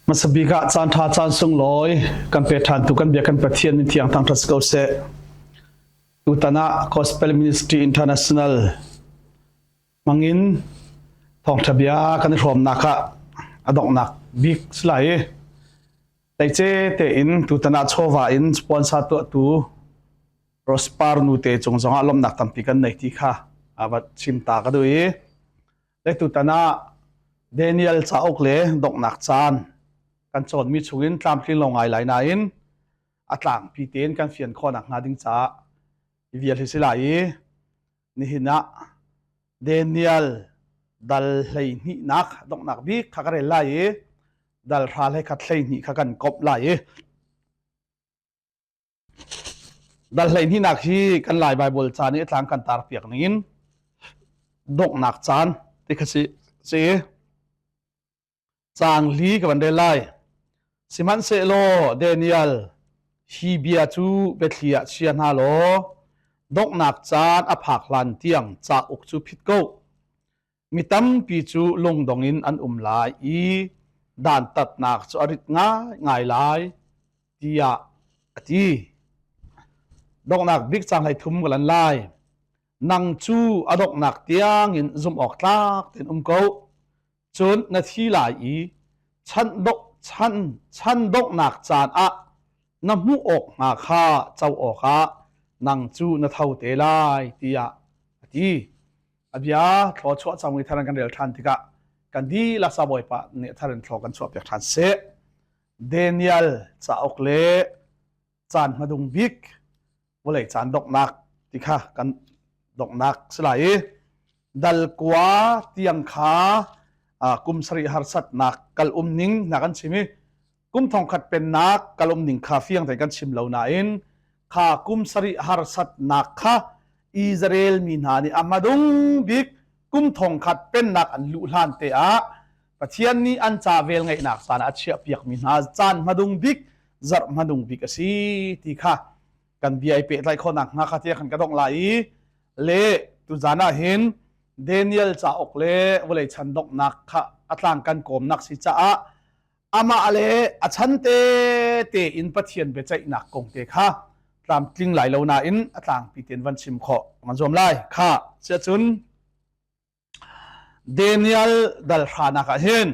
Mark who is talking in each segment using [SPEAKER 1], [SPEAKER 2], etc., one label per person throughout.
[SPEAKER 1] Hmasa bik ah caan ṭha caan sunglawi kan pe ṭhantu kan bia kan Pathian min thiang thangṭhat si ko seh. Tutan ah Gospel Ministry International hmangin thawngṭha bia kan i hrawmnak ah a donghnak bik si lai i tleice tein tutan ah chawva in sponsor tuahtu Rospar nu te cung zongah lawmhnak tampi kan nei ti kha a va chim ta ka duh i Le tutan ah Daniel cauk le donghnak caan kan cawnmi chungin tlamtling lo ngai lai nain a tlangpi tein kan fian khawh nakhnga ding caah hi vial hi si lai i nihin ah Daniel dal hleihnihnak donghnak bik kha ka rel lai i dal hra hlei khat 12 kha kan komh lai i Dal hleihnihnak hi kan Lai Baibal ca nih a tlang kan tar piak ning in donghnak caan ti kha si si caang li ka van rel lai. Sihmanhsehlaw Daniel hi bia cu biathli ah chia hna law donghnak caan a phak hlan tiang cauk cu phit ko. Mi tampi cu lungdong in an um lai i dantatnak cu a rit ngaingai lai tiah a ti. Donghnak bik cang hlei thum ka lan lai. Nang cu a donghnak tiangin zumh awk tlak tein um ko. Cun na thi lai i chan dongh chan chan donghnak caan ah na hmuh awk hnga kha co awkah nang cu na tho te lai tiah a ti. A bia thluachuah cang i thar kan rel ṭhan tikah kan dihlak sa Bawipa nih thar in thlaw kan chuah piak ṭhan seh. Daniel cauk le caan hmadung bik vawlei caan donghnak ti kha kan donghnak si lai i dal kua tiang kha kum sarih harsatnak kal um ning na kan chim i kum thongkhat pennak kal um ning kha fiang tein kan chim lo nain kha kum sarih harsatnak kha Israel mi hna nih a hmadung bik kum thongkhat pennak an luh hlan te ah Pathian nih an ca vel ngeihnak caan ah a chiah piakmi hna caan hmadung bik zarh hmadung bik a si ti kha kan bia i pehtlaih khawhnak hnga kha tiah khan ka dongh lai i le tuzan ah hin Daniel cauk le vawlei chan donghnak kha a tlang kan kawmnak si caah amah le a chan te tein Pathian biaceihnak kong te kha tlamtling lai lo nain a tlangpi tein van chim khawh kan zuam lai kha siacun Daniel dal hranak ah hin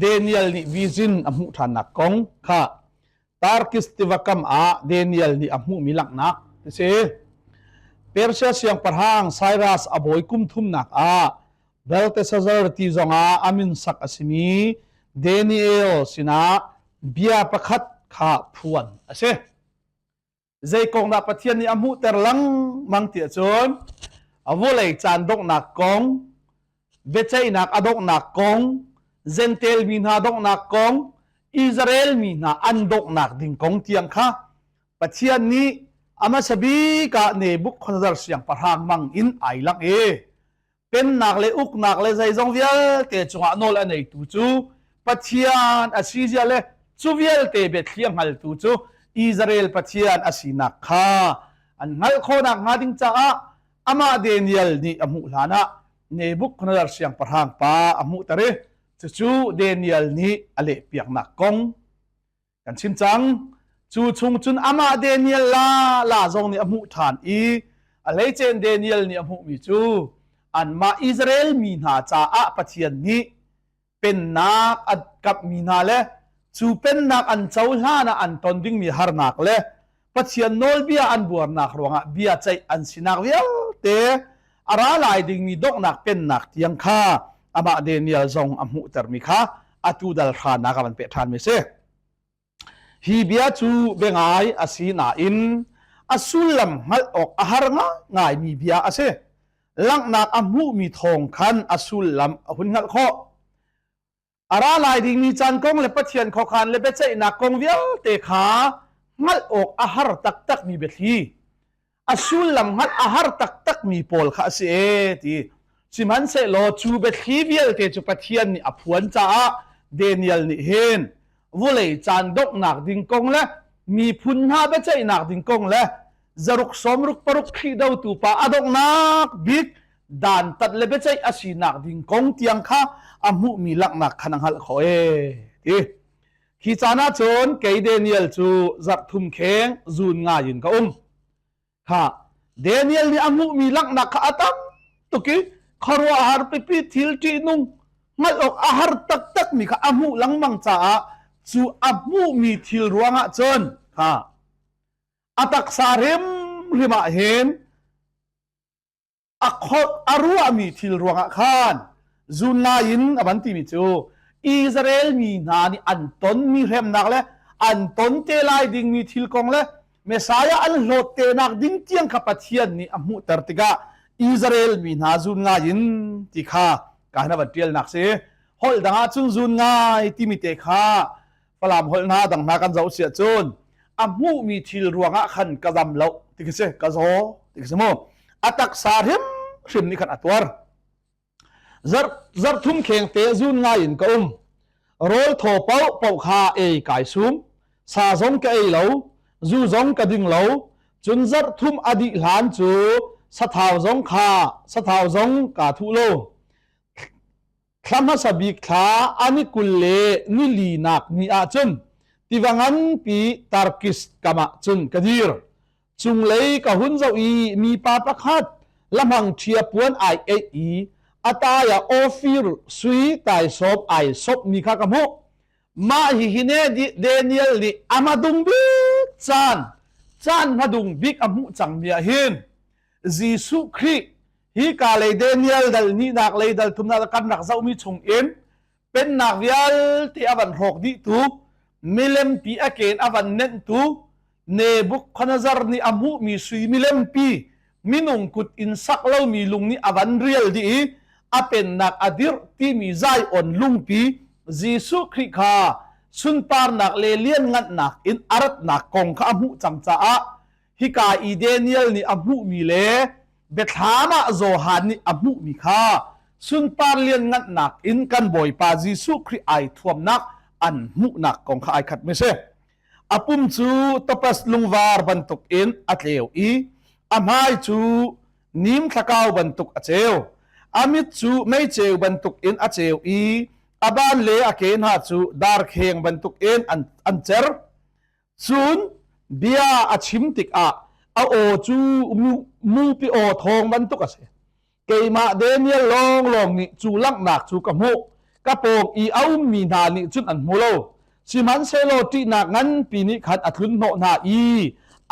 [SPEAKER 1] Daniel nih vision a hmuh ṭhannak kong kha Tarkis tiva kam ah Daniel nih a hmuhmi langhnak ti si. Persia siangpahrang Cyrus a bawi kum thumnak ah Belteshazzar ti zongah a min sak a simi Daniel sinah bia pakhat kha phuan a si. Zei kong dah Pathian nih a hmuhter lengmang ti ahcun vawlei caan donghnak kong, biaceihnak a donghnak kong, Jentail mi hna donghnak kong, Israel mi hna an donghnak ding kong tiang kha Pathian nih a hmasa bik ah Nebuchadnezzar siangpahrang mang in ai langh i pennak le uknak le zeizong vialte cungah nawl a neitu cu Pathian a si zia le cu vialte biathli a hngaltu cu Israel Pathian a sinak kha an hngalh khawhnak hnga ding caah amah Daniel nih a hmuh hlanah Nebuchadnezzar siangpahrang pa a hmuhter i cucu Daniel nih a lehpiaknak kong Kan chim cang. Cu chung cun amah Daniel la la zong nih a hmuh ṭhan i a hleicen Daniel nih a hmuhmi cu anmah Israel mi hna caah Pathian nih pennak a kapmi hna le cu pennak an cohlan ah an ton dingmi harnak le Pathian nawlbia an buarnak ruangah bia ceih an sinak vialte a ra lai dingmi donghnak pennak tiang kha amah Daniel zong a hmuhtermi kha atu dal hranak a van peh ṭhanmi a si. Hi bia cu biangai a si nain a sullam hngalh awk a har ngaingaimi bia a si. Langhnak a hmuhmi thawng khan a sullam a hun hngalh khawh. A ra lai dingmi caan kong le Pathian khuakhan le biaceihnak kong vialte kha hngalh awk a har taktakmi biathli a sullam hngalh a har taktakmi pawl kha a si ee ti. Sihmanhsehlaw cu biathli vialte cu Pathian nih a phuan caah Daniel nih hin vulei caan donghnak ding kong le miphun hna biaceihnak ding kong le zaruk sawmruk paruk Khrih dotu pa a donghnak bik dantat le biaceih a sinak ding kong tiang kha a hmuhmi langhnak khan a hngalh khawh ee ti. Hi caan ah cun kei Daniel cu zarh thum kheng zun ngai in ka um. Kha Daniel nih a hmuhmi langhnak kha a tam tuk i khuaruahhar pipi thil ṭihnung hngalh awk a har taktakmi kha a hmuh lengmang caah cu a hmuhmi thil ruangah cun kha a taksa hrimhrim ah hin a a ruahmi thil ruangah khan zun ngai in a van timi cu Israel mi hna nih an tonmi hremnak le an ton te lai dingmi thil kong le Messiah an hlawt te nak ding tiang kha Pathian nih a hmuhter tikah Israel mi hna zun ngai in ti kha ka na van tialnak si holh dang ah cun zun ngai timi te kha Falam holh hna dang hna kan zoh siah cun a hmuhmi thil ruangah khan ka zam lo ti khi si ka zaw ti khi si mu a taksa hrimhrim nih khan a tuar zarh zarh thum kheng te zun ngai in ka um rawl thaw paoh paoh kha ei kai sum sa zong ka ei lo zu zong ka ding lo cun zarh thum a dih hlan cu sathau zong kha sathau zong kaa thuh lo Thla hmasa bik thla a ni 20 le ni linak ni ah cun tiva nganpi Tarkis kam ah cun ka dir. Cunglei ka hun zoh i mipa pakhat lamhang ṭhia puan ai eih i a tai ah Ophir sui taisawm ai sawpmi kha ka hmuh. Mah hihi ne Daniel nih a hmadung bik caan, caan hmadung bik a hmuh cangmi ah hin Jesuh Khrih hi ka lei Daniel dal nihnak lei dal thumnak kan rak zohmi chung in pennak vialte a van hrawk dih tu milempi a ken a van nenh tu Nebuchadnezzar nih a hmuhmi sui milempi minung kut in sak lomi lung nih a van rial dih i a pennak a dirh timi Zion lungpi Jesuh Khrih kha sunparnak le lianngannak in a ratnak kong kha a hmuh cang caah hika i Daniel nih a hmuhmi le biathlam ah Johan nih a hmuhmi kha sunpar lianngannak in kan Bawipa Jesuh Khrih ai thuamnak an hmuhnak kong kha ai khat mi si. A pum cu topaz lungvar bantuk in a tleu i a hmai cu nim thlakau bantuk a ceu. A mit cu meiceu bantuk in a ceu i a ban le a ke hna cu darkheng bantuk in an, an cer. Cun bia a chim tikah a aw cu mupi aw thawng bantuk a si. Keimah Daniel lawnglawng nih cu langhnak cu ka hmuh. Ka pawng i a ummi hna nih cun an hmu lo. Sihmanhsehlaw ṭihnak nganpi nih khan a tlun hnawh hna i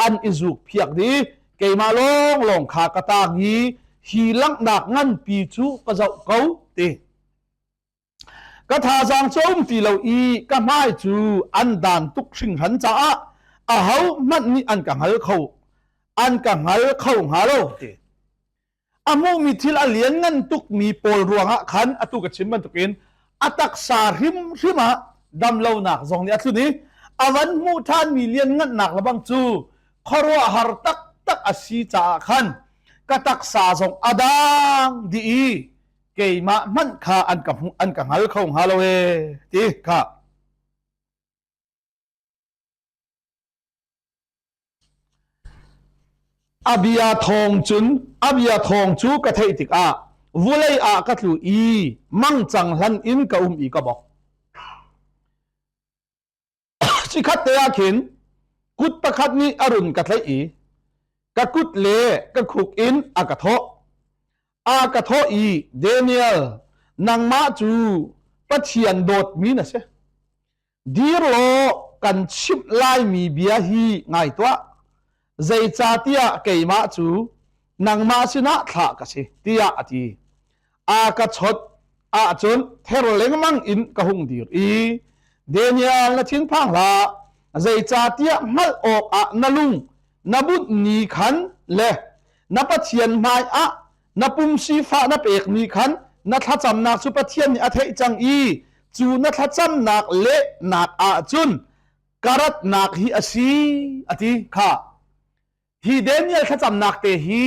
[SPEAKER 1] an i zukphiak dih. Keimah lawnglawng kha ka tang i hi langhnak nganpi cu ka zoh ko ti. Ka thazaang cu a um ti lo i ka hmai cu an dan tuk hringhran caah ahohmanh nih an ka hngal kho an ka hngal kho hnga lo ti. A hmuhmi thil a lianngan tukmi pawl ruangah khan atu ka chim bantukin a taksa hrimhrim ah damlonak zong nih a tlun i a van hmuh ṭhanmi lianngannak lebang cu khuaruahhar taktak a si caah khan ka taksa zong a dang dih i keimah hmanh kha an ka hmu an ka hngal kho hnga lo e ti kha a bia thawng cun a bia thawng cu ka theih tikah vulei ah ka tlu i mangcang hlan in ka um i ka bok Chikkhat te ah khin kut pakhat nih a run ka tlaih i ka kut le ka khuk in a ka thawh. A ka thawh i Daniel, nangmah cu Pathian dawtmi na si. Dir law kan chimh laimi bia hi ngai tuah. Zeicahtiah keimah cu nangmah sinah thlah ka si, tiah a ti. A ka chawt ahcun ther lengmang in ka hung dir i Daniel na thinphang hlah zeicahtiah hngalh awkah na lung na bunh ni khan le na Pathian hmai ah na pum sifah na pekmi khan na thlacamnak cu Pathian nih a theih cang i cu na thlacamnak lehnak ahcun ka ratnak hi a si a ti kha Hi Daniel thlacamnak te hi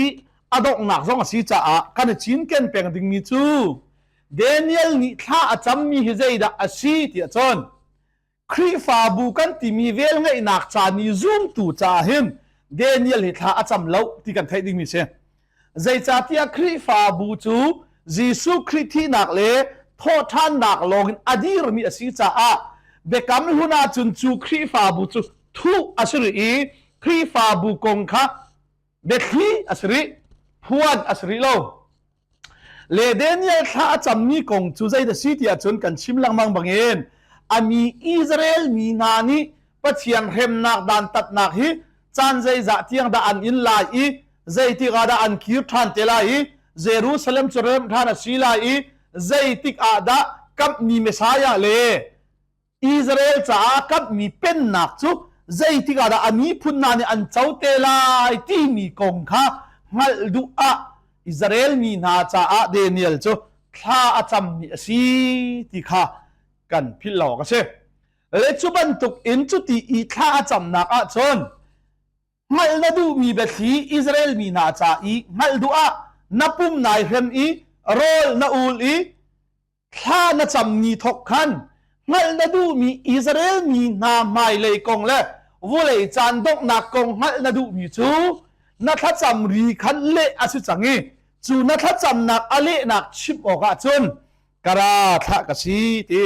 [SPEAKER 1] a donghnak zong a si caah kan i cinken peng dingmi cu Daniel nih thla a cammi hi zeidah a si tiah cun Khrihfabu kan timi velngeihnak ca ni zumtu caah hin Daniel hi thla a cam lo ti kan theih dingmi si. Zeicahtiah Khrihfabu cu Jesuh Khrih thihnak le thawhṭhannak lawngin a dirmi a si caah. Biakam hlun ahcun cu Khrihfabu cu thuh a si rih i Khrihfabu kong kha biathli a si rih, phuan a si rih lo. Le Daniel thla a cammi kong cu zei dah si ti ahcun kan chim lengmang bangin a mi Israel mi hna nih Pathian hremnak dantatnak hi caan zeizah tiang dah an in lai i zeitik ah dah an kir ṭhan te lai i Jerusalem cu remh ṭhan a si lai i zeitik ah dah kamhmi Messiah le Israel caah kamhmi pennak cu zeitik ah dah a miphun hna nih an co te lai timi kong kha hngalh duh ah Israel mi hna caah Daniel cu thla a cammi a si ti kha kan philh lo awk a si. Le cu bantuk in cuti i thla a camnak ahcun hngalh na duhmi biathli Israel mi hna ca i hngalh duh ah na pum nai hrem i rawl na ul i thla na cammi thawk khan hngalh na duhmi Israel mi hna hmailei kong le vulei caan donghnak kong hngalh na duhmi cu na thlacam ri khan leh a si cang i cu na thlacamnak a lehnak chimh awkah cun ka ra thlah ka si ti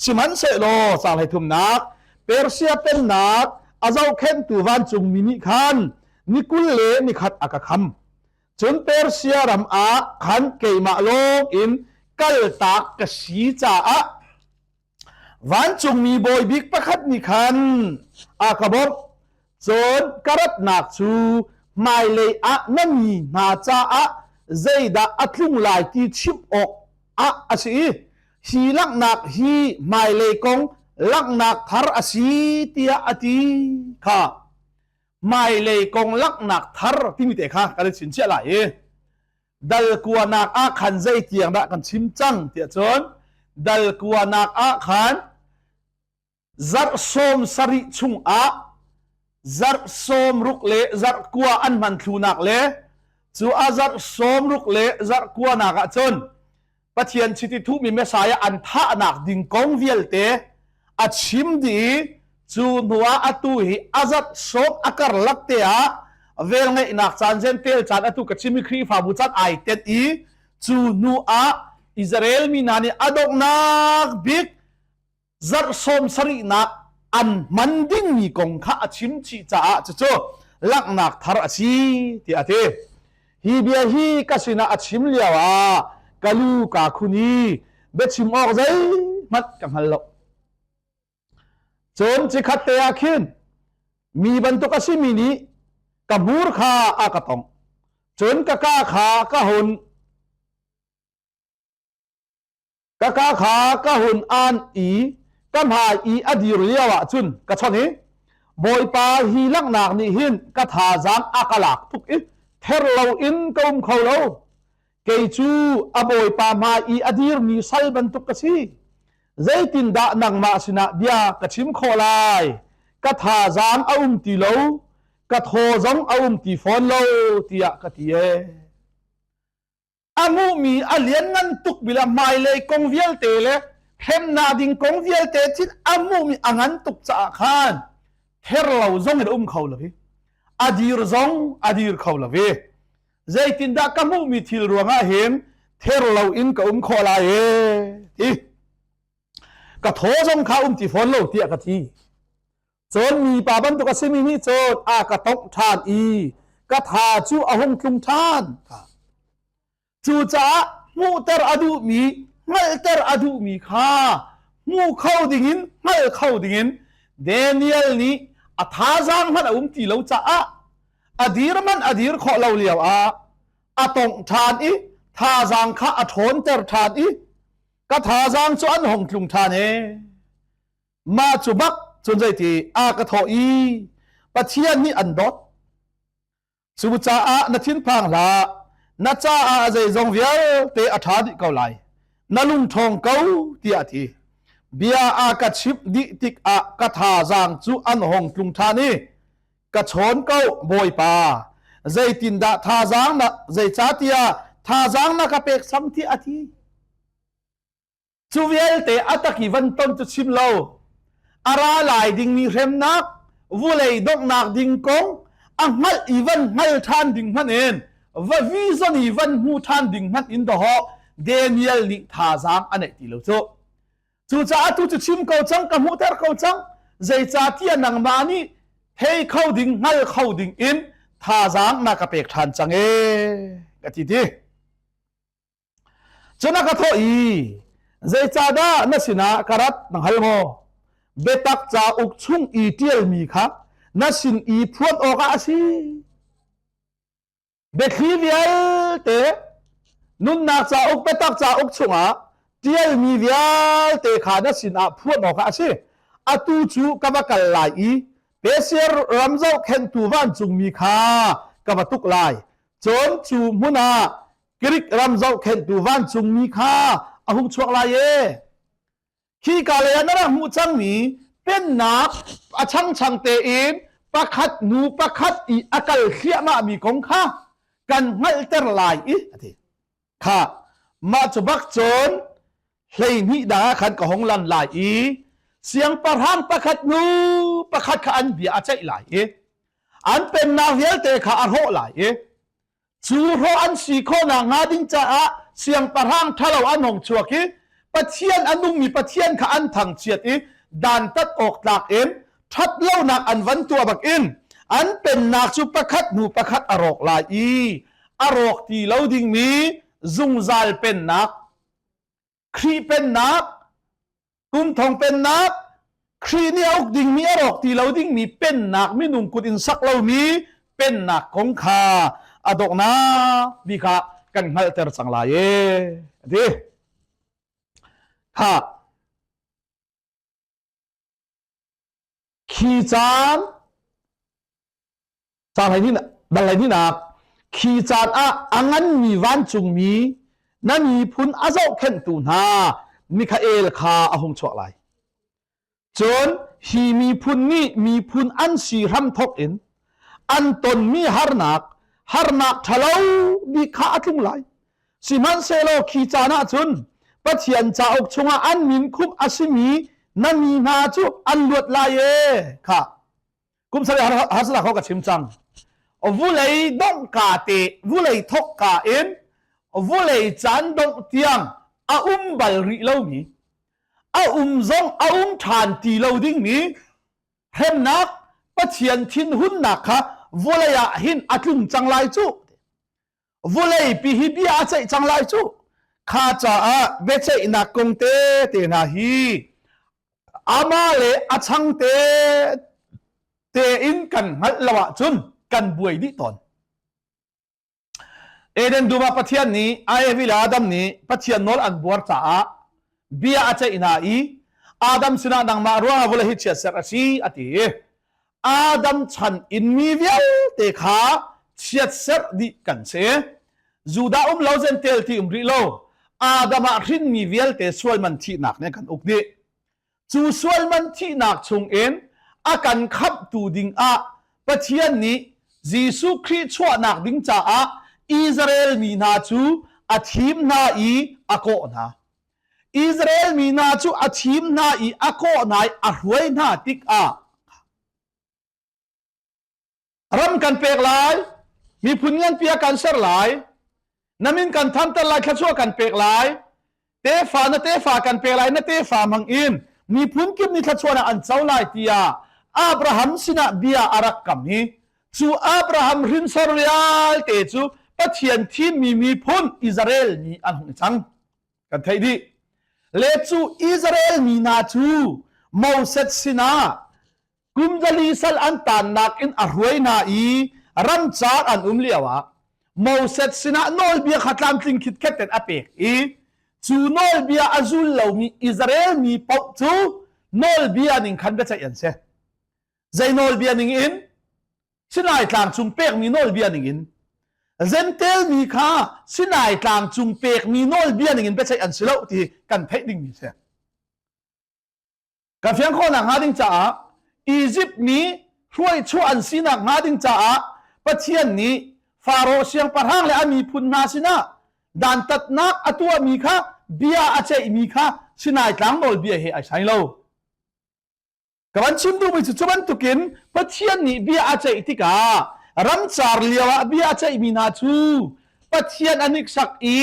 [SPEAKER 1] sihmanhsehlaw caang hleithumnak Persia pennak a zohkhenhtu vancungmi nih khan ni 21 le ni khat a ka kham. Cun Persia ram ah khan keimah lawng in kaltak ka si caah vancungmi bawi bik pakhat nih khan a ka bawmh. Cun ka ratnak cu hmailei ah na mi hna caah zeidah a tlung lai ti chimh awk ah a si i hi langhnak hi hmailei kong langhnak thar a si tiah a ti kha. Hmailei kong langhnak thar timi te kha kan i chingchiah lai i dal kuanak ah khan zei tiang dah kan chim cang tiah cun dal kuanak ah khan zarh 70 chungah zarh 60 le zarh kua an hman thlunak le cu a zarh 60 le zarh kuanak ah cun Pathian chiti thuhmi Messiah an thahnak ding kong vialte a chim dih i cu hnuah atu hi a zarh sawm a karlak te ah velngeihnak caan Jentail caan atu ka chim i Khrihfabu caan ai tet i cu hnu ah Israel mi hna nih a donghnak bik zarh 70nak an hman dingmi kong kha a chim chih caah cucu langhnak thar a si tiah a ti. Hi bia hi ka sinah a chim lio ah ka lu kaa khun i biachim awk zeihmanh ka hngal lo. Cun cikhat te ah khin mi bantuk a simi nih ka hmur kha a ka tongh. Cun ka ka kha ka hun Ka ka kha ka hun an i ka hmai i a dir lio ah cun ka chawnh i Bawipa hi langhnak nih hin ka thazaang a ka lak tuk i ther loin ka um kho lo. Kei cu a Bawipa hmai i a dirmi sal bantuk ka si. Zeitindah nangmah sinah bia ka chim khawh lai? Ka thazaang a um ti lo, ka thaw zong a um ti fawn lo, tiah ka ti ee. A hmuhmi a lianngan tuk mi le hmailei kong vialte le hremnak ding kong vialte thil a hmuhmi a ngan tuk caah khan ther lo zong in a um kho lo i a dir zong a dir kho lo i zeitindah ka hmuhmi thil ruangah hin ther lo in ka um khawh lai e ti ka thaw zong kha um ti fawn lo tiah ka ti. Cun mipa bantuk a simi nih cun a ka tongh ṭhan i ka tha cu a hung tlung ṭhan. Cucaah hmuhter a duhmi, hngalhter a duhmi kha hmu kho dingin, hngal kho dingin Daniel nih a thazaang hmanh a um ti lo caah a dir hmanh a dir khawh lo lio ah a tongh ṭhan i thazaang kha a ṭhawnter ṭhan i ka thazaang cu an hung tlung ṭhan ee. Mah cu bak cun zeiti a ka thawh i Pathian nih an dawt. Cucaah na thinphang hlah, na caah zeizong vialte a ṭha dih ko lai. Na lung ṭhawng ko tiah a ti. Bia a ka chimh dih tikah ka thazaang cu an hong tlung ṭhan i ka chawn ko Bawipa. Zeitindah thazaang na zeicahtiah thazaang na ka pek sam tiah a ti. Cu vialte a tak i van ton cu chim lo. A ra lai dingmi hremnak, vulei donghnak ding kong, a hngalh i van hngal ṭhan ding hmanh in, va vision i van hmu ṭhan ding hmanh in dawhawh Daniel nih thazaang a neih ti lo cu. Cucaah tu cu chim ko cang, ka hmuhter ko cang. Zeicahtiah nangmah nih thei kho ding, hngal kho ding in thazaang na ka pek ṭhan cang ee, ka ti ti. Cun a ka thawh i, zeicahdah na sinah ka rat na hngal maw? Biatak cauk chung i ṭialmi kha na sin i phuan awkah a si. Biathli vialte nunnak cauk biatak cauk chungah ṭialmi vialte kha na sinah phuan awkah a si. Atu cu ka va kal lai i Persia ram zohkhenhtu vancungmi kha ka va tuk lai. Cun cu hmun ah Greek ram zohkhenhtu vancungmi kha a hung chuak lai e. Khi ka lei ah na rak hmuh cangmi pennak a changchang tein pakhat hnu pakhat i a kal thliahmahmi kong kha kan hngalhter lai i a ti. Kha mah cu bak cun 12 dang ah khan ka hung lan lai i siangpahrang pakhat hnu pakhat kha an bia a ceih lai i an pennak vialte kha a hrawh lai i Cu hrawh an si khawhnak hnga ding caah siangpahrang ṭhalo an hung chuak i Pathian a nungmi Pathian kha an thangchiat i dantat awk tlak in ṭhatlonak an van tuah bakin an pennak cu pakhat hnu pakhat a rawk lai i a rawk ti lo dingmi zungzal pennak Khrih pennak kum thong pennak Khrih nih a uk dingmi a rawk ti lo dingmi pennak minung kut in sak lomi pennak kong kha a donghnak bik ah kan hngalhter cang lai e ti kha khi caan Dal hleihnih khi caan ah a nganmi vancungmi na miphun a zohkhenhtu hna Mikhael kha a hung chuak lai. Cun hi miphun nih miphun an si hramthawk in an tonmi harnak, harnak ṭhalo bik kha a tlung lai. Sihmanhsehlaw khi caan ah cun Pathian cauk chungah an min khumh a simi na mi hna cu an luat lai ee kha kum sarih harsatnak kong ka chim cang vulei dongh ka te vulei thok ka in vulei caan dongh tiang a um bal rih lomi a um zong a um ṭhan ti lo dingmi hremnak Pathian thinhunnak kha vulei ah hin a tlung cang lai cu vulei pi hi bia a ceih cang lai cu kha caah biaceihnak kong te te hna hi ama le a chang te tein kan hngalh lo ahcun kan buai dih tawn Eden dum ah Pathian nih Evi le Adam nih Pathian nawl an buar caah bia a ceih hna i Adam sinah nangmah ruangah vawlei hi chiatserh a si a ti i Adam chan in mi vialte kha chiatserh dih kan si. Judah um lo Gentel ti um rih lo. Adam ah hrinmi vialte sual man thihnak nih kan uk dih. Cu sual man thihnak chungin a kan khamhtu ding ah Pathian nih Jesuh Khrih chuahnak ding caah Israel mi hna cu a thim hna i a kawh hna. Israel mi hna cu a thim hna i a kawh hna i a hruai hna tikah ram kan pek lai, miphun nganpi ah kan ser lai, na min kan thanter lai, thluachuah kan pek lai, tefa na tefa kan pek lai, na tefa hmang in miphun kip nih thluachuahnak an co lai tiah Abraham sinah bia a rak kam hi cu Abraham hrinsor vialte cu Pathian thimmi miphun Israel mi an hung i cang. Kan theih dih. Le cu Israel mi hna cu Moses sinah kum zali sal an tannak in a hruai hna i ramcar an um lioah Moses sinah nawlbia kha tlamtling khitkhet in a pek i cu nawlbia a zul lomi Israel mi paoh cu nawlbia ning khan biaceih an si. Zei nawlbia ning in? Sinai tlang cung pekmi nawlbia ningin Gentel mi kha Sinai tlang cung pekmi nawlbia ningin biaceih an si lo ti kan theih dingmi si. Kan fiang khawhnak hnga ding caah Egypt mi hruaichuah an sinak hnga ding caah Pathian nih Faro siangpahrang le a miphun hna sinah dantatnak a tuahmi kha bia a ceihmi kha Sinai tlang nawlbia he ai sai lo. Ka van chim duhmi cu cu bantukin Pathian nih bia a ceih tikah ramcar lio ah bia a ceihmi hna cu Pathian a hniksak i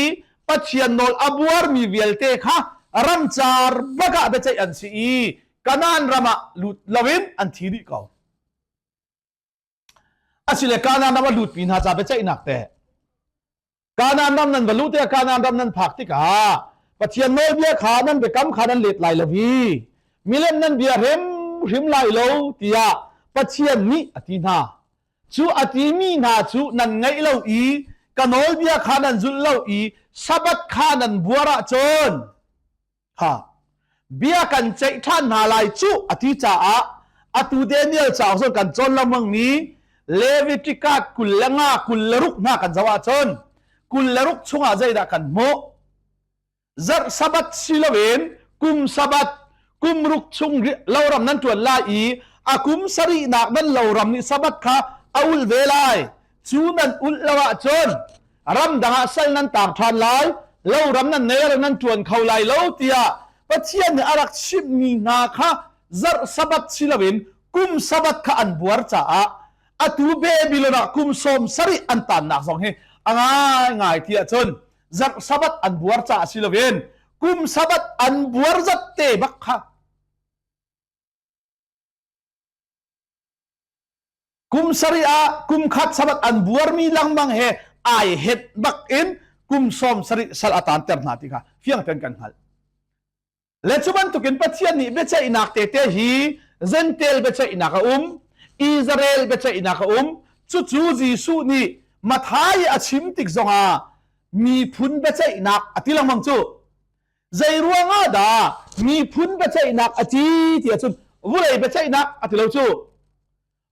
[SPEAKER 1] Pathian nawl a buarmi vialte kha ramcar bak ah biaceih an si i Kanaan ram ah lut loin an thi dih ko. Asile Kanaan ram a lutmi hna ca biaceihnak teh Kanaan ram nan va luh tikah Kanaan ram nan phak tikah Pathian nawlbia kha nan biakam kha nan let lai lo i milem nan bia hrimhrim lai lo tiah Pathian nih a ti hna. Cu a timi hna cu nan ngaih lo i ka nawlbia kha nan zulh lo i Sabbath kha nan buar ahcun Ha bia kan ceih ṭhan hna lai cu a ti caah atu Daniel cauk zong kan cawn lengmang mi Leviticus 25 26 hna kan zoh ahcun 26 chungah zeidah kan hmuh? Zarh Sabbath si loin kum Sabbath kum ruk chung loram nan ṭuan lai i a kum sarihnak nan loram nih Sabbath kha a ulh ve lai. Cu nan ulh lo ahcun ramdang ah sal nan taang ṭhan lai, loram nan nei nan ṭuan kho lai lo tiah Pathian nih a rak chimhmi hna kha zarh Sabbath si loin kum Sabbath kha an buar caah atu Babylon ah kum 70 an taannak zong hi a ngaingai ti ahcun zarh Sabbath an buar caah si loin kum Sabbath an buar zat te bak kha. Kum sarih ah kum khat Sabbath an buarmi lengmang he ai het bak in kum 70 sal a taanter hna ti kha fiang tein kan hngalh. Le cu bantukin Pathian nih biaceihnak tete hi Gentel biaceihnak a um, Israel biaceihnak a um. Cucu Jesuh nih Matthai a chim tik zongah miphun biaceihnak a ti lengmang cu. Zei ruangah dah miphun biaceihnak a ti ti ahcun vulei biaceihnak a ti lo cu.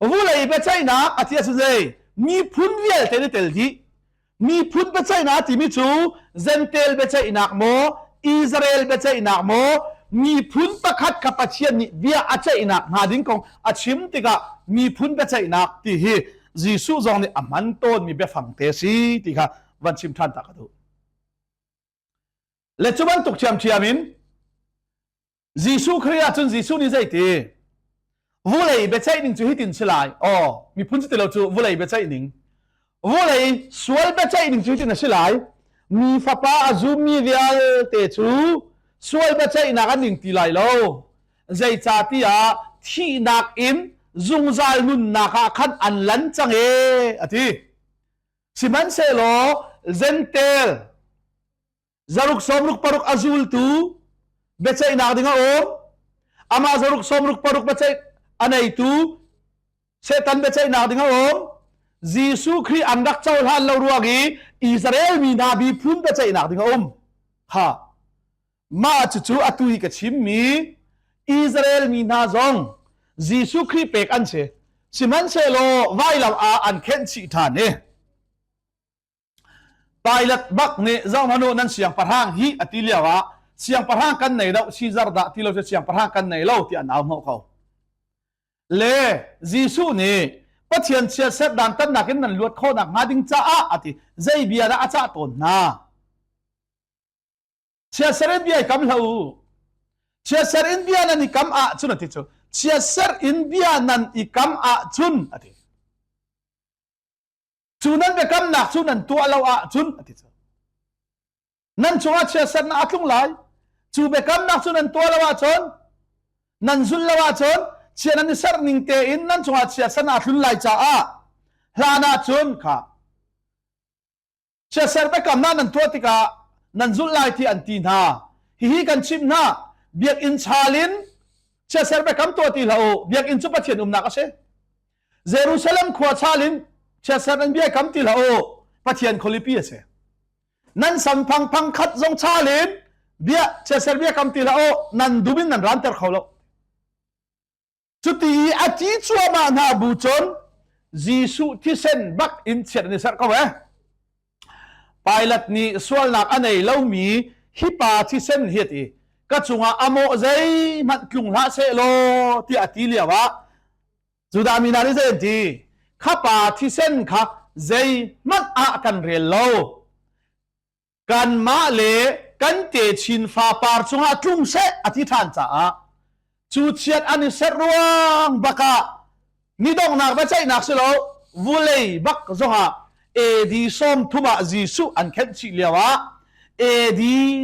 [SPEAKER 1] Vulei biaceihnak a ti ahcun zei miphun vialte nih tel dih. Miphun biaceihnak timi cu Gentel biaceihnak maw, Israel biaceihnak maw, miphun pakhat kha Pathian nih bia a ceihnak hnga ding kong a chim tikah miphun biaceihnak ti hi Jesuh zong nih a hman tawnmi biafang te a si ti kha van chim ṭhan ta ka duh. Le cu bantuk ṭhiamṭhiam in Jesuh Khrih ahcun Jesuh nih zeiti? Vulei biaceih ning cu hitin si lai. Aw, miphun cu ti lo cu vulei biaceih ning. Vulei sual biaceih ning cu hitin a si lai. Mi fapa a zummi vialte cu sual biaceihnak an ning ti lai lo. Zeicahtiah thihnak in zungzal nunnak ah khan an lan cang ee, a ti. Sihmanhsehlaw Gentel zaruk 66 a zultu biaceihnak ding a um. Amah zaruk 66 biaceih a neitu Satan biaceihnak ding a um. Jesuh Khrih an rak cohlan lo ruang i Israel mi hna miphun biaceihnak ding a um. Ha. Mah cucu atu hi ka chimmi Israel mi hna zong Jesuh Khrih pek an si. Sihmanhsehlaw vailam ah an khenh chih ṭhan i Pilate bak nih zohhmanh u nan siangpahrang hi a ti lio ah siangpahrang kan nei lo Caesar dah ti lo cu siangpahrang kan nei lo ti an au hnawh ko. Le Jesuh nih Pathian chiatserh dantatnak in nan luat khawh nakhnga ding caah a ti. Zei bia dah a cah tawn hna? Chiatser in bia i kam hlah u. Chiatser in bia nan i kam ahcun a ti cu. Chiatser in bia nan i kam ahcun a ti. Cu nan biakamnak cu nan tuah lo ahcun a ti cu. Nan cungah chiatsernak a tlung lai. Cu biakamnak cu nan tuah lo ahcun nan zulh lo ahcun chia nan i serh ning tein nan cungah chiatsernak a tlun lai caah hlan ahcun kha Chiatser biakamnak nan tuah tikah nan zulh lai ti an ti hna. Hihi kan chimh hna, biakinn chaal in chiatser biakam tuah ti hlah u. Biakinn cu Pathian umnak a si. Jerusalem khua chaal in chiatser nan biakam ti hlah u. Pathian khualipi a si. Nan samphang phang khat zong chaal in bia chiatser biakam ti hlah u. Nan dum in nan ranter kho lo. Cuti i a ti cuahmah hna bu cun Jesuh thisen bak in chiat an i serh ko eh. Pilate nih sualnak a nei lomi hi pa thisen hi a ti. Ka cungah a mawh zeihmanh tlung hlah seh law tiah a ti lio ah Judah mi hna nih zei an ti? Kha pa thisen kha zeihmanh ah kan rel lo. Kanmah le kan techin fapar cungah tlung seh a ti ṭhan caah cu chiat an i serh ruang bakah ni donghnak biaceihnak si lo vulei bak zongah AD 30 ah Jesuh an khenh chih lio ah AD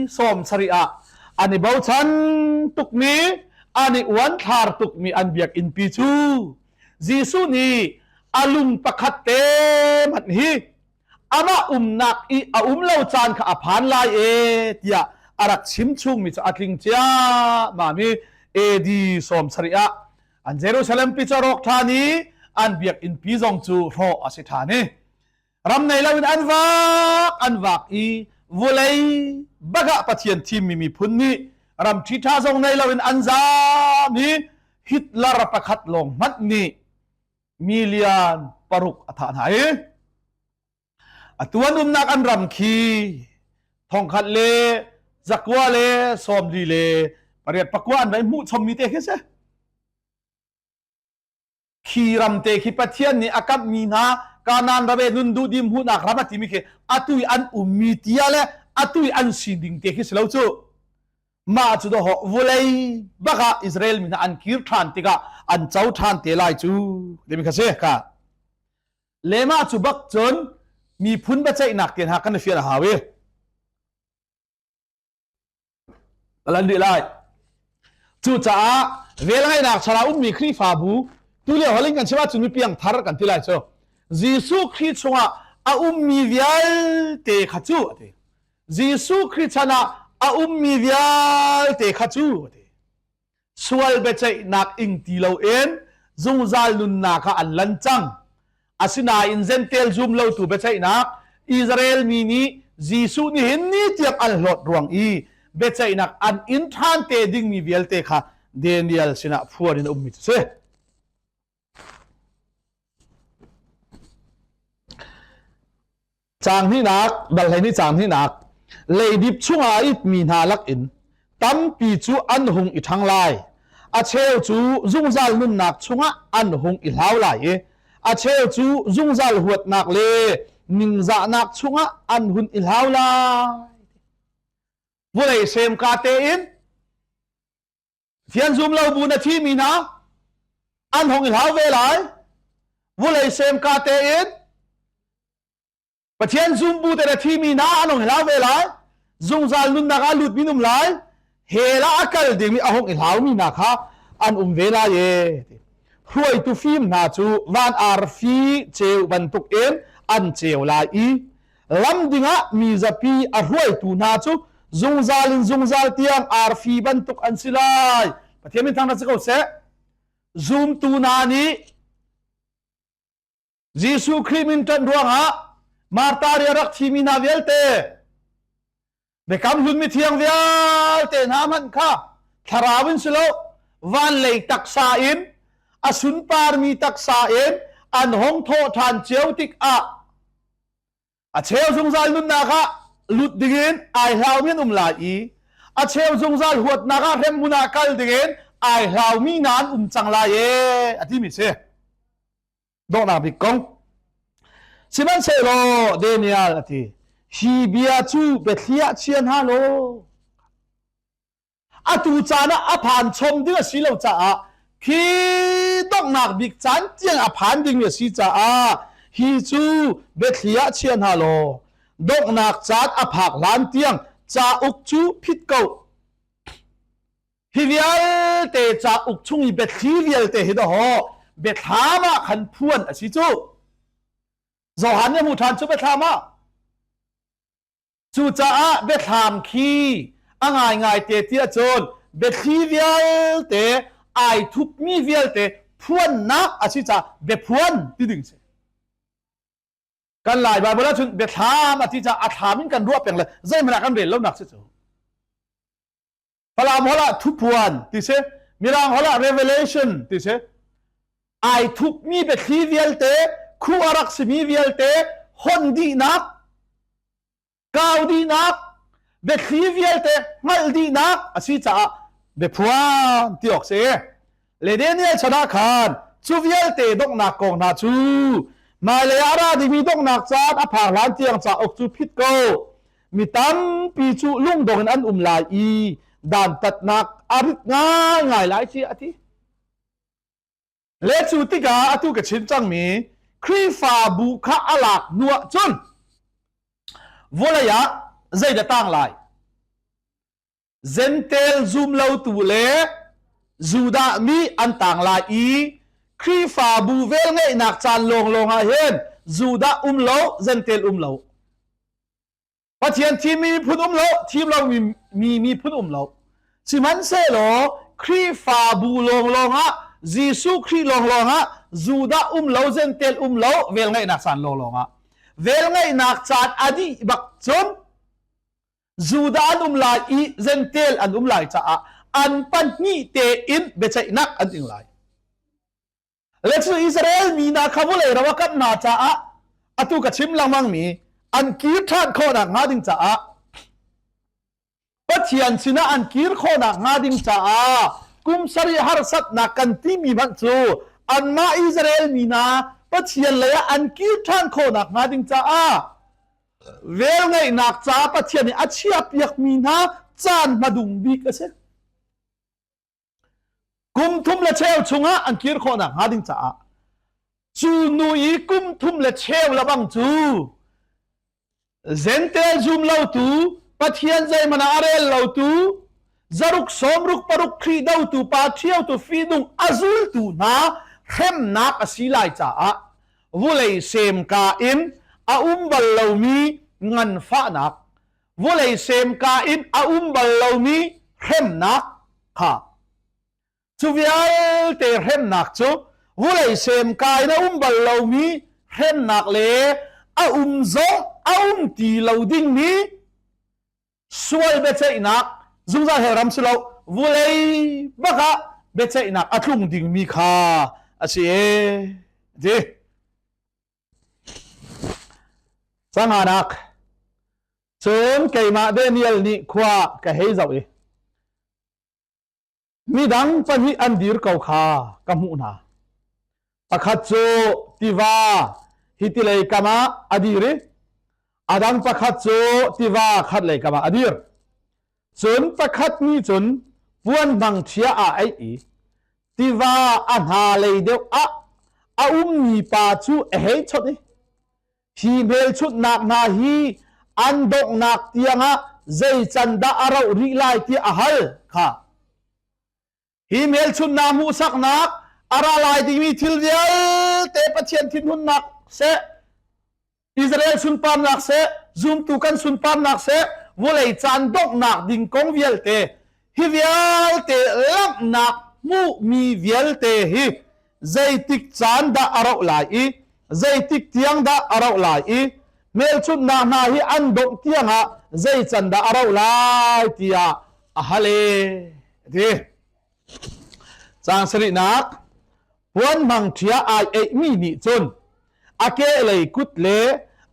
[SPEAKER 1] 70 ah. An i bochan tukmi, an i uanthlar tukmi an biakinn pi cu Jesuh nih a lung pakhat te hmanh hi amah umnak i a um lo caan kha a phan lai e tiah a rak chim chungmi cu a tling ciammam i AD 70 ah an Jerusalem pi cu a rawk ṭhan i an biakinn pi zong cu hrawh a si ṭhan i ram nei loin an vak an vak i vulei bagah Pathian thimmi miphun nih ram ṭhiṭha zong nei loin an zaam i Hitler pakhat lawng hmanh nih million paruk a thah hna i atu an umnak an ram khi thongkhat le zakua le sawmli le pariat pakua an vai hmuh chommi te khi si khi ram te khi Pathian nih a kamhmi hna Kanaan ram e nun duh dim hmuhnak ram a timi khi atu i an ummi tia le atu i an sining te khi si lo cu mah cu dawh vulei bak ah Israel mi hna an kir ṭhan tikah an co ṭhan te lai cu timi kha si ka le mah cu bak cun miphun biaceihnak te hna kan i fian a hau i lan rih lai cucaah velngeihnak thlarau ummi Khrihfabu tulio holh kan chim ahcun mi piangthar kan ti lai cu Jesuh Khrih chungah a ummi vialte kha cu a ti Jesuh Khrih chan ah a ummi vialte kha cu a ti sual biaceihnak ing ti loin zungzal nunnak ah an lan cang. Asinain Jentail zum lotu biaceihnak Israel mi nih Jesuh nihin ni tiang an hlawt ruang i biaceihnak an inn ṭhan te dingmi vialte kha Daniel sinah phuan in a ummi cu si. Caang hnihnak, dal hleihnih caang hnihnak, leidip chungah a itmi hna lakin tampi cu an hung i ṭhang lai. A cheu cu zungzal nunnak chungah an hung i hlau lai i a cheu cu zungzal huatnak le ningzahnak chungah an hun i hlau lai. Vawlei semka tein Fian zum lo bu na thimi hna an hong i hlau ve lai. Vulei semka tein Pathian zum bu te na thimi hna an hong i hlau ve lai. Zungzal nunnak ah lut mi um lai. Hell ah a kal dingmi a hong i hlaumi hna kha an um ve lai e. Hruaitu fim hna cu van arfi ceu bantuk in an ceu lai i lam dingah mi zapi a hruaitu hna cu zungzal in zungzal tiang arfi bantuk an si lai pathian min thangṭhat si ko seh zumtu hna nih Jesuh Khrih min ṭanh ruangah Martha ri rak thimi hna vialte biakam hlun mithiang vialte hna hmanh kha thlarau in si lo van lei taksa in a sunparmi taksa in an hong thawh ṭhan cio tikah A cheu zungzal nunnak ah lut dingin ai hlaumi an um lai i a cheu zungzal huatnak ah hremhmun ah kal dingin ai hlaumi hna an um cang lai e a timi si. Donghnak bik kong. Sihmanhsehlaw Daniel a ti, hi bia cu biathli ah chia hna law atu caan ah a phan chom ding a si lo caah khi donghnak bik caan tiang a phan dingmi a si caah hi cu biathli ah chia hna law donghnak caan a phak hlan tiang cauk cu phit ko hi vialte cauk chung i biathli vialte hi dawh biathlam ah khan phuan a si cu Johan nih a hmuh ṭhan cu biathlam ah Cucaah biathlam khi a ngaingai te tiah cun biathli vialte ai thupmi vialte phuannak a si caah biaphuan ti ding si. Kan Lai Bible ahcun biathlam a ti caah a thlam in kan ruah peng le zeihmanh ah kan rel lonak si cu. Falam holh ah thupuan ti si, Mirang holh ah revelation ti si. Ai thupmi biathli vialte, khu a rak simi vialte hon dihnak, kau dihnak, biathli vialte hngalh dihnak a si caah biaphuan ti awk si. Le Daniel chan ah khan cu vialte donghnak kong hna cu hmailei ah a ra dingmi donghnak caan a phak hlan tiang cauk cu phit ko. Mi tampi cu lungdong in an um lai i dantatnak a rit ngaingai lai tiah a ti. Le cu tikah atu ka chim cangmi Khrihfabu kha a lak hnuah cun vawlei ah zeidah tang lai? Gentel zum lotu le Judah mi an tang lai i Khrihfabu velngeihnak caan lawnglawng ah hin Judah um lo, Gentel um lo. Pathian thimmi miphun um lo, thim lomi mi miphun um lo. Sihmanhsehlaw Khrihfabu lawnglawng ah Jesuh Khrih lawnglawng ah Judah um lo, Gentel um lo, velngeihnak caan lawnglawng ah. Velngeihnak caan a dih bak cun Judah an um lai i Gentel an um lai caah an pahnih tein biaceihnak an ing lai. Le cu Israel mi hna kha vawlei ram a kap hna caah atu ka chim lengmang mi an kir ṭhan khawhnak hnga ding caah Pathian sinah an kir khawhnak hnga ding caah kum sarih harsatnak kan timi hmanh cu anmah Israel mi hna Pathian lei ah an kir ṭhan khawhnak hnga ding caah velngeihnak caah Pathian nih a chiahpiakmi hna caan hmadung bik a si. Kum thum le cheu chungah an kir khawhnak hnga ding caah cu nu i kum thum le cheu lebang cu Gentel zum lotu Pathian zeihmanh ah a rel lotu zaruk sawmruk paruk Khrih dotu pa ṭhiotu fihnung a zultu hna hremnak a si lai caah vulei semka in a um bal lomi nganfahnak vawlei semka in a um bal lomi hremnak kha cu vialte hremnak cu vawlei semka in a um bal lomi hremnak le a um zong a um ti lo dingmi sual biaceihnak zungzal hell ram si lo vulei bak ah biaceihnak a tlung dingmi kha a si e ti Canganak. Cun keimah Daniel nih khua ka hei zoh i midang pahnih an dir ko kha ka hmuh hna. Pakhat cu tiva hi tilei kam ah a dir i a dang pakhat cu tiva khatlei kam ah a dir. Cun pakhat nih cun puan hmangṭhia aa aih i tiva a hna lei deuh ah a ummi pa cu a hei chawnh i hi hmelchunhnak hna hi an donghnak tiangah zei can dah a rauh rih lai tiah a hal kha. Hi hmelchunhnak hmuhsaknak a ra lai dingmi thil vialte Pathian thinhunnak seh, Israel sunparnak seh, zumtu kan sunparnak seh, vawlei caan donghnak ding kong vialte, hi vialte langhnak hmuhmi vialte hi zeitik caan dah a rauh lai i zeitik tiang dah a rauh lai i hmelchunhnak hna hi an dongh tiangah zei can dah a rauh lai tiah a hal e ti caang sarihnak puan hmangṭhia ai eihmi nih cun a kehlei kut le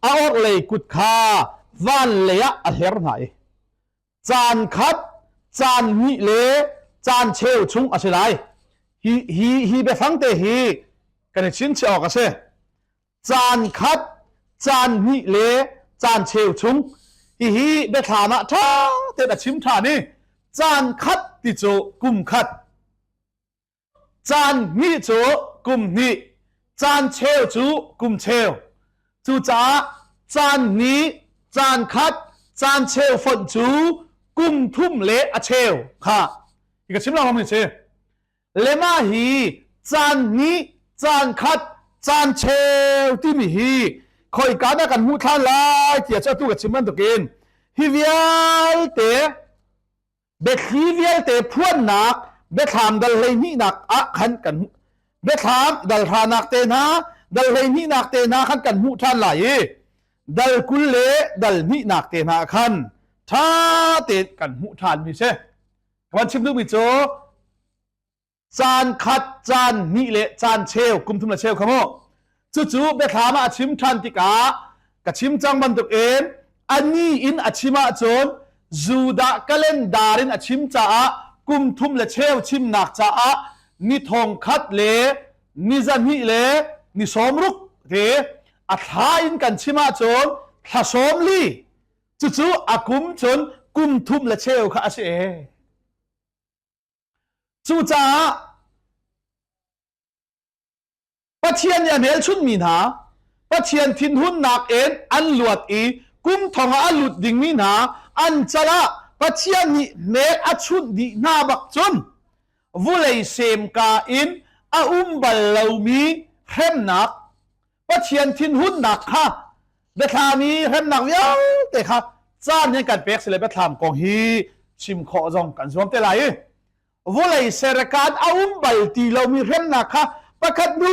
[SPEAKER 1] a orhlei kut kha van lei ah a hler hna i caan khat caan hnih le caan cheu chung a si lai hi hi hi biafang te hi kan i chinchiah awk a si caan khat caan hnih le caan cheu chung hihi biathlam ah ṭha tein a chim ṭhan i caan khat ti cu kum khat caan hnih cu kum hnih caan cheu cu kum cheu cucaah caan hnih caan khat caan cheu fonh cu kum thum le a cheu kha hi ka chim lo mi si Lema hi caan hnih, caan khat, caan cheu timi hi khoika dah kan hmuh than lai tiah cu atu ka chim bantukin hi vialte biathli vialte phuannak biathlam dal hleihnihnak ah khan kan biathlam dal hranak te hna dal hleihnihnak te hna khan kan hmuh ṭhan lai i dal 20 le dal hnihnak te hna khan ṭha tein kan hmuh ṭhan mi si. Ka van chim duhmi cu caan khat, caan hnih le caan cheu, kum thum le cheu kha mu. Cucu biathlam ah a chim ṭhan tikah ka chim cang bantukin a ni in a chim ahcun Judah calendar in a chim caah kum thum le cheu chimnak caah ni thong khat le ni zahnih le ni sawmruk ti a thla in kan chim ahcun thla 40 Cucu a kum cun kum thum le cheu kha a si e. Cucaah Pathian nih a hmelchunhmi hna Pathian thinhunnak in an luat i kum thong ah a lut dingmi hna an cal ah Pathian nih hmek a chunh dih hna bak cun vulei semka in a um bal lomi hremnak Pathian thinhunnak kha biathlam i hremnak vialte kha caan hin kan pek sile biathlam kong hi chim khawh zong kan zuam te lai i vulei serkan a um bal ti lomi hremnak kha pakhat hnu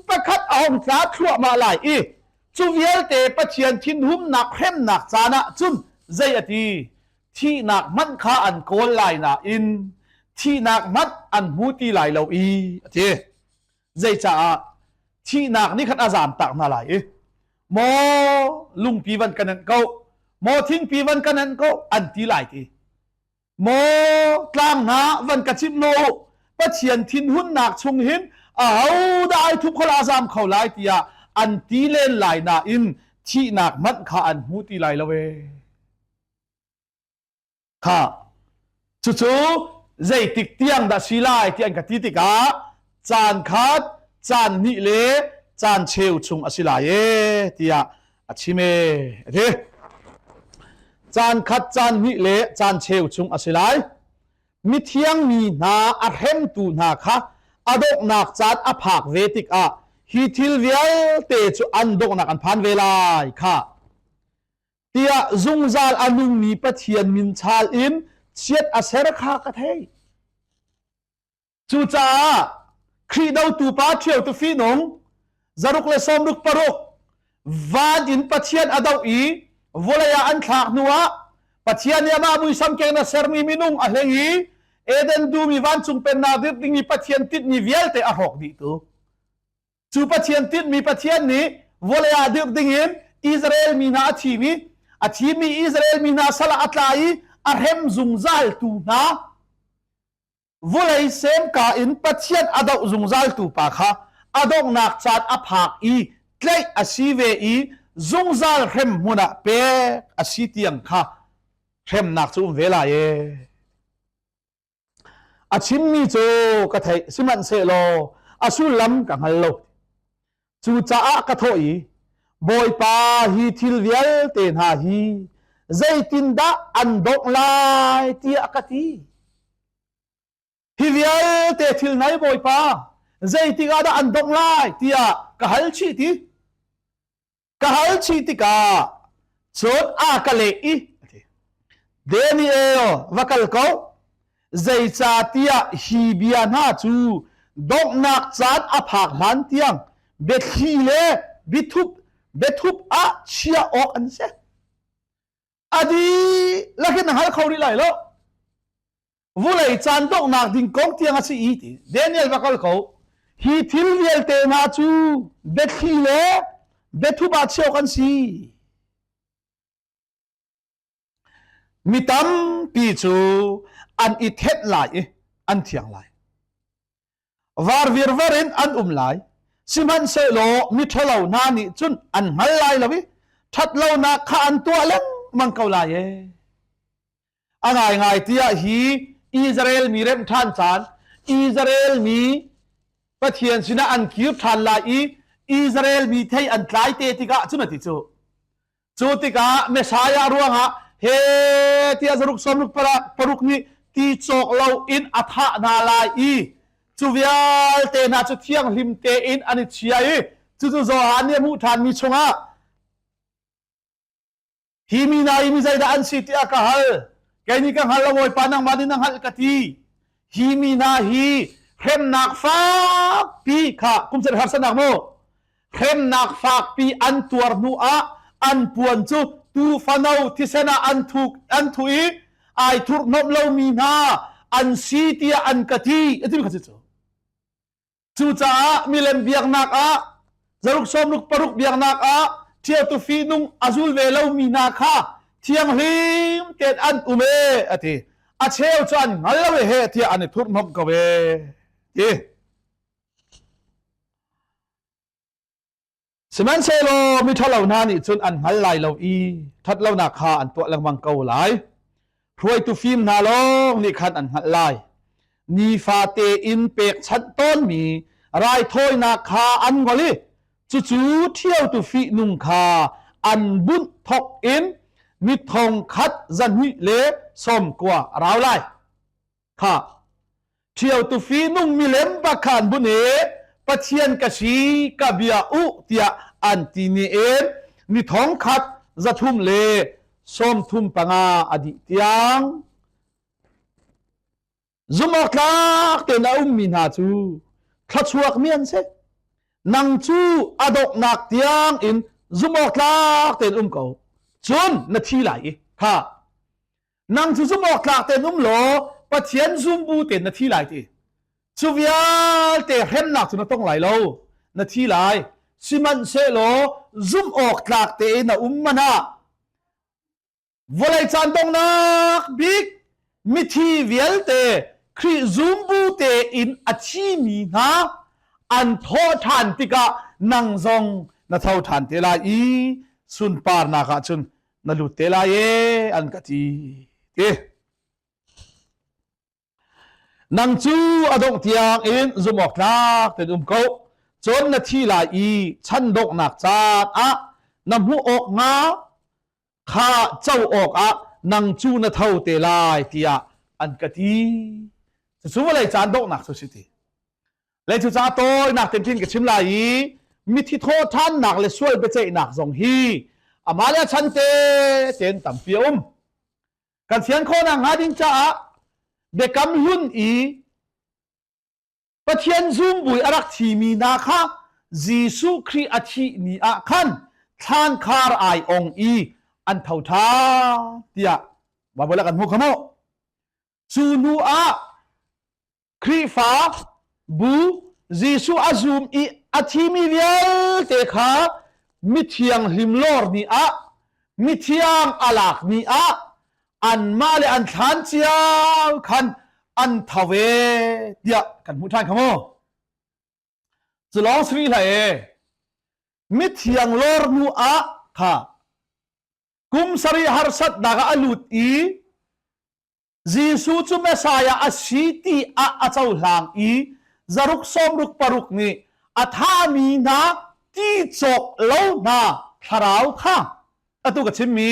[SPEAKER 1] pakhat a hong tla thluahmah lai i cu vialte Pathian thinhunnak hremnak caan ah cun zei a ti thihnak hmanh kha an kawl lai nain thihnak hmanh an hmu ti lai lo i a ti. Zeicaah thihnak nih khan a zamtak hna lai i maw lungpi van kan anh ko maw thingpi van kan anh ko an ti lai ti maw tlang hna van ka chimh no Pathian thinhunnak chung hin aho dah ai thup kho la zam kho lai tiah an ti len lai nain thihnak hmanh kha an hmu ti lai lo ee Kha cucu zeitik tiang dah si lai ti an ka ti tikah caan khat caan hnih le caan cheu chung a si lai e tiah a chim e a ti. Caan khat caan hnih le caan cheu chung a si lai. Mithiang mi hna a hremtu hna kha a donghnak caan a phak ve tikah hi thil vialte cu an donghnak an phan ve lai kha. Tiah zungzal a nungmi Pathian min chal in chiat a ser kha ka thei. Cucaah Khrih dotu pa ṭhiotu fihnung zaruk le sawmruk paruk van in Pathian a doh i vawlei ah an thlak hnuah Pathian nih amah muisam keng a sermi minung a hleng i Eden dum i vancung pennak dirh dingmi Pathian tinhmi vialte a hrawk dihtu. Cu Pathian tinhmi Pathian nih vawlei ah dirh dingin Israel mi hna a thim i a thimmi Israel mi hna sal ah a tla i a hrem zungzaltu hna vawlei semka in Pathian a doh zungzaltu pa kha a donghnak caan a phak i tlaih a si ve i zungzal hrem hmun ah pek a si tiang kha hremnak cu um ve lai ee. A chimmi cu ka theih, sihmanhsehlaw a sullam ka hngal lo. Cucaah ka thawh i, Bawipa, hi thil vialte hna hi zeitindah an dongh lai tiah ka ti. Hi vialte thil hna hi Bawipa, zeitik ah dah an dongh lai tiah ka hal chih ti. Ka hal chih tikah cun a ka leh i Daniel va kal ko zeicahtiah hi bia hna cu donghnak caan a phak hlan tiang biathli le biathup biathup ah chiah awk an si. A dihlak in na hngal kho rih lai lo. Vulei caan donghnak ding kong tiang a si i ti Daniel va kal ko. Hi thil vialte hna cu biathli le biathup ah chiah awk an si. Mi tampi cu an i thenh lai i an thiang lai. Var virvar in an um lai. Sihmanhsehlaw miṭhalo hna nih cun an hngal lai lo i ṭhatlonak kha an tuah lengmang ko lai ee. A ngaingai tiah hi Israel mi remh ṭhan caan, Israel mi Pathian sinah an kir ṭhan lai i Israel mi thei an tlai te tikah cun a ti cu. Cu tikah Messiah ruangah he tiah zaruk sawmruk paruk nih ti cawk lo in a thah hna lai i cu vialte hna cu thianghlim tein an i chia i cucu Johan nih a hmuh ṭhanmi chungah Hi mi hna hi mi zeidah an si tiah ka hal. Kei nih ka hngal lo Bawipa nangmah nih na hngalh ka ti. Hi mi hna hi hremnak fakpi kha kum sarih harsatnak mu hremnak fakpi an tuar hnu ah an puan cu tuufano thisen ah an thuk an thu i ai thurhnomh lomi hna an si tiah an ka ti a timi kha si cu. Cucaah milem biaknak ah zaruk sawmruk paruk biaknak ah ṭhiatu fihnung a zul ve lomi hna kha thianghlim tein an um e a ti. A cheu cu an hngal lo e he tiah an i thurhhnawmh ko e ti. Sihmanhsehlaw miṭhalo hna nih cun an hngal lai lo i ṭhatlonak kha an tuah lengmang ko lai. Hruaitu fim hna lawng nih khan an hngalh lai. Nifate in pekchanh tawnmi raithawinak kha an ngol i cucu ṭhiotu fihnung kha an bunh thawk in. Mi thong khat 200 le sawm kua a rau lai. Kha ṭhio tufi nung milem bakhan bun e Pathian ka si ka bia u tiah an ti ni in ni thong khat 300 le 35 a dih tiang zumawktlak tein a ummi hna cu thluachuakmi an si. Nang cu a donghnak tiang in zumawktlak tein um ko. Cun na thi lai i kha nang cu zumawktlak tein um law Pathian zumbu tein na thi lai ti. Cu vialte hremnak cu na tong lai lo. Na thi lai. Sihmanhsehlaw zumh awk tlak tein na um man ah Vawlei caan donghnak bik mithi vialte Khrih zumbu tein a thimi hna an thawh ṭhan tikah nang zong na tho ṭhan te lai i sunparnak ah cun na lut te lai e an ka ti ti. Nang cu a dongh tiang in zumh awk tlak tein um ko. Cun na thi lai i chan donghnak caan ah na hmuh awk hnga kha co awkah nang cu na tho te lai tiah an ka ti. Cucu vawlei caan donghnak cu si ti. Le cucaah tawinak tein khin ka chim lai i mithi thawhṭhannak le sual biaceihnak zong hi amah le a chan te tein tampi a um. Kan fian khawhnak hnga ding caah biakam hlun i Pathian zumbui a rak thimi hna kha Jesuh Khrih a thih ni ah khan thlan khar ai ong i an tho ṭhan tiah Baibal ah kan hmuh kha mu. Cu hnu ah Khrihfa bu Jesuh a zum i a thimi vialte kha mithiang hlim lawr ni ah mithiang a lak ni ah anmah le an thlan cio khan an tho ve tiah kan hmuh ṭhan kha mu. Cu lawng si rih hlah e. Mithiang lawr hnu ah kha kum sarih harsatnak ah a lut i Jesuh cu Messiah a si ti ah a cohlang i zaruk sawmruk paruk nih a thahmi hna ti cawk lo hna thlarau kha atu ka chimmi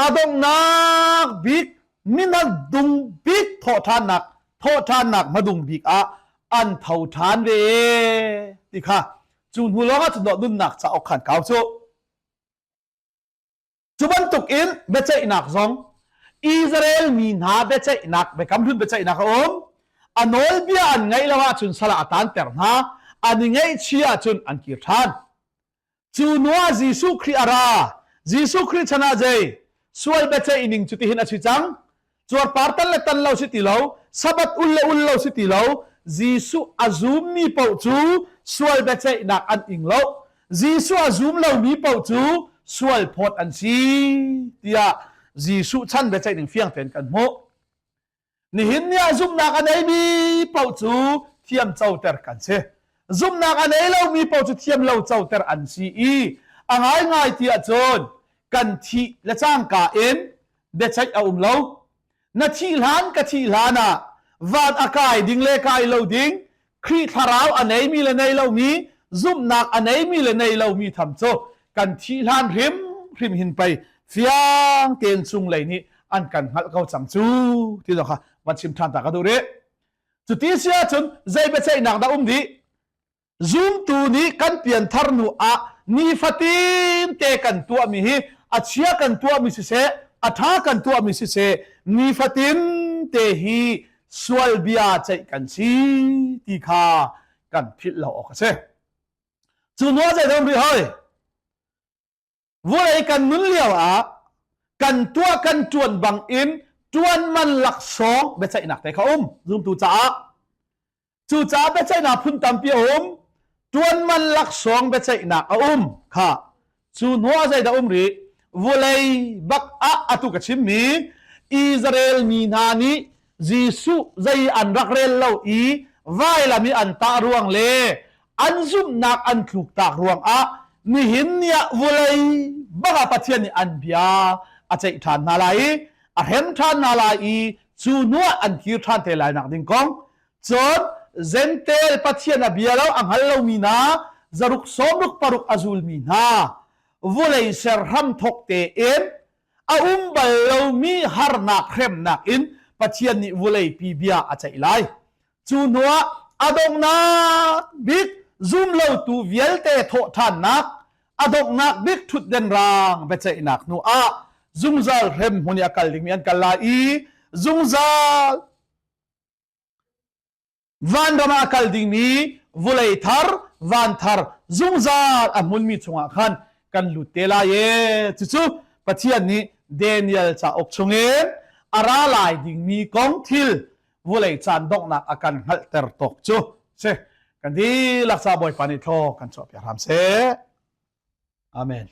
[SPEAKER 1] a donghnak bik minat dung bik thawhṭhannak thawhṭhannak hmadung bik ah an tho ṭhan ve ti kha cu hnu lawngah cun nunnak cauk khan kau cu. Cu bantuk in biaceihnak zong Israel mi hna biaceihnak biakam hlun biaceihnak a um. A nawlbia an ngaih lo ahcun sal ah a taanter hna. An i ngaihchih ahcun an kir ṭhan. Cu hnu ah Jesuh Khrih a ra. Jesuh Khrih chan ah zei? Sual biaceih ning cu tihin a si cang. Cuarpar tan le tan lo si ti lo, Sabbath ul le ul lo si ti lo, Jesuh a zummi paoh cu sual biaceihnak an ing lo. Jesuh a zum lomi paoh cu sual phawt an si tiah Jesuh chan biaceih ning fiang tein kan hmuh. Nihin ni ah zumhnak a neimi paoh cu thiam coter kan si. Zumhnak a nei lomi paoh cu thiam lo coter an si i a ngaingai ti ahcun kan thih le cangka in biaceih a um lo. Na thih hlan ka thih hlan ah van a kai ding le kai lo ding Khrih thlarau a neimi le nei lomi zumhnak a neimi le nei lomi tham cu kan thih hlan hrim hrim hin pei fiang tein cunglei nih an kan hngalh ko cang cu ti zong kha van chim ṭhan ta ka duh rih. Cuti si ahcun zei biaceihnak dah um dih? Zumtu nih kan pianthar hnu ah nifatin te kan tuahmi hi a chia kan tuahmi siseh, a ṭha kan tuahmi siseh, nifatin te hi sual bia ceih kan si ti kha kan philh lo awk a si. Cu hnu ah zeidah um rih hoi? Vawlei kan nun lio ah kan tuah kan ṭuan bang in ṭuan man laksawng biaceihnak te kha um zumtu caah. Cucaah biaceihnak phun tampi a um. Ṭuan man laksawng biaceihnak a um kha. Cu hnu ah zeidah um rih? Vawlei bak ah atu ka chimmi Israel mi hna nih Jesuh zei an rak rel lo i vailam i an tah ruang le an zumhnak an tluktak ruangah nihin ni ah vawlei bak ah Pathian nih an bia a ceih ṭhan hna lai i a hrem ṭhan hna lai i cu hnu ah an kir ṭhan te lai nak ding kong cun Gentel Pathian a bia lo a hngal lomi hna zaruk sawmruk paruk a zulmi hna vulei ser hram thok tein. A um bal lomi harnak hremnak in Pathian nih vawleipi bia a ceih lai. Cu hnuah a donghnak bik zumlotu vialte thawhṭhannak, a donghnak bik ṭhutden raang biaceihnak hnu ah zungzal hrem hmun i a kal dingmi an kal lai i zungzal vanram ah a kal dingmi vulei thar van thar zungzal a hmunmi chungah khan kan lut te lai e. Cucu Pathian nih Daniel cauk chungin a ra lai dingmi kong thil vulei caan donghnak a kan hngalhter tawk cu si. Kan dihlak ca Bawipa nih thlaw kan chuahpiak hram seh. Amen.